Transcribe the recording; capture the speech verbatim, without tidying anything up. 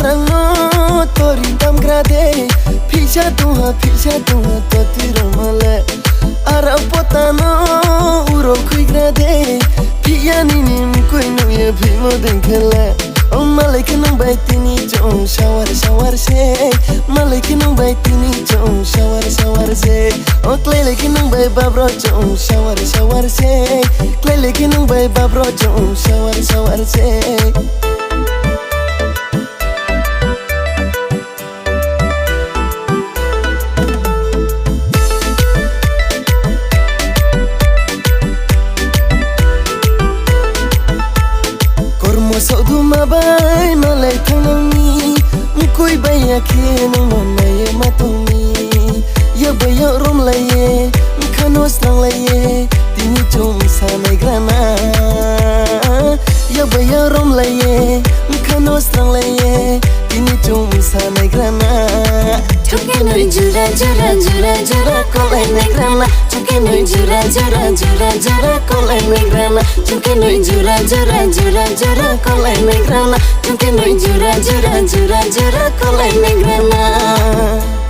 Rangno tori tamgra de, phisa tongha, phisa tongha, toti romale. Ara potano uro khuigra de, phiya nini mkui nuye phimo dengkhele. O malai khe nung bai tini chong sawar sawar se, malai khe nung bai tini chong sawar sawar se. O klai lai khe nung bai babro chong sawar sawar se, klai lai khe nung bai babro chong sawar sawar se. Kormo soduma bai malai thangnangni, mkui bai ya khe nungno naiye ma tongni. Yabai ya romlaiye, mkhano sranglaiye, tini chum sanaigrana. Yabai ya romlaiye, mkhano sranglaiye, tini chum sanaigrana. Chungke noi jura jura jura jura kolai naigrana. Chungke noi jura jura jura jura kolai naigrana. Chungke noi jura jura jura jura kolai naigrana. Chungke noi jura jura jura jura kolai naigrana.